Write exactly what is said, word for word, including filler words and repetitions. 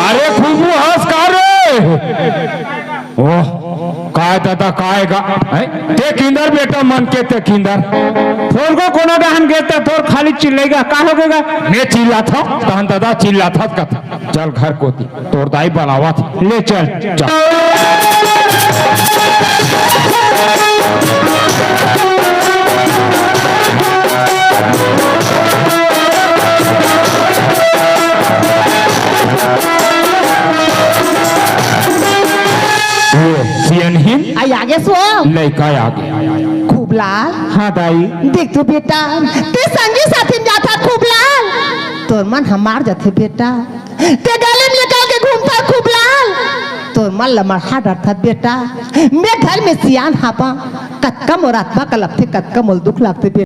अरे खूबू हंस का रे? ओह, काय दादा, काय गा? हैं? ते किंदर बेटा मन के ते किंदर। फोन को कोनो डहन गे त तोर खाली चिल्लइगा, का हो गेगा? मैं चिल्लाथंव, तहन दादा चिल्लाथस कथा। चल घर कोती, तोर दाई बनावत। ले चल। चल। ये सियनहिन। आई आगे सो। लइका आगे। खूबलाल। हाँ दाई। देख तो बेटा, ते संगी साथी में जाथा खूबलाल। तोर मन हमार जाथे बेटा। ते गले में लेकर के घूमथा खूबलाल। तोर मन ल मरहा डरथा बेटा। मैं घर में सियान हापा। कतका मोर आत्मा कलपथे, कतका मोर दुख लागथे बेटा।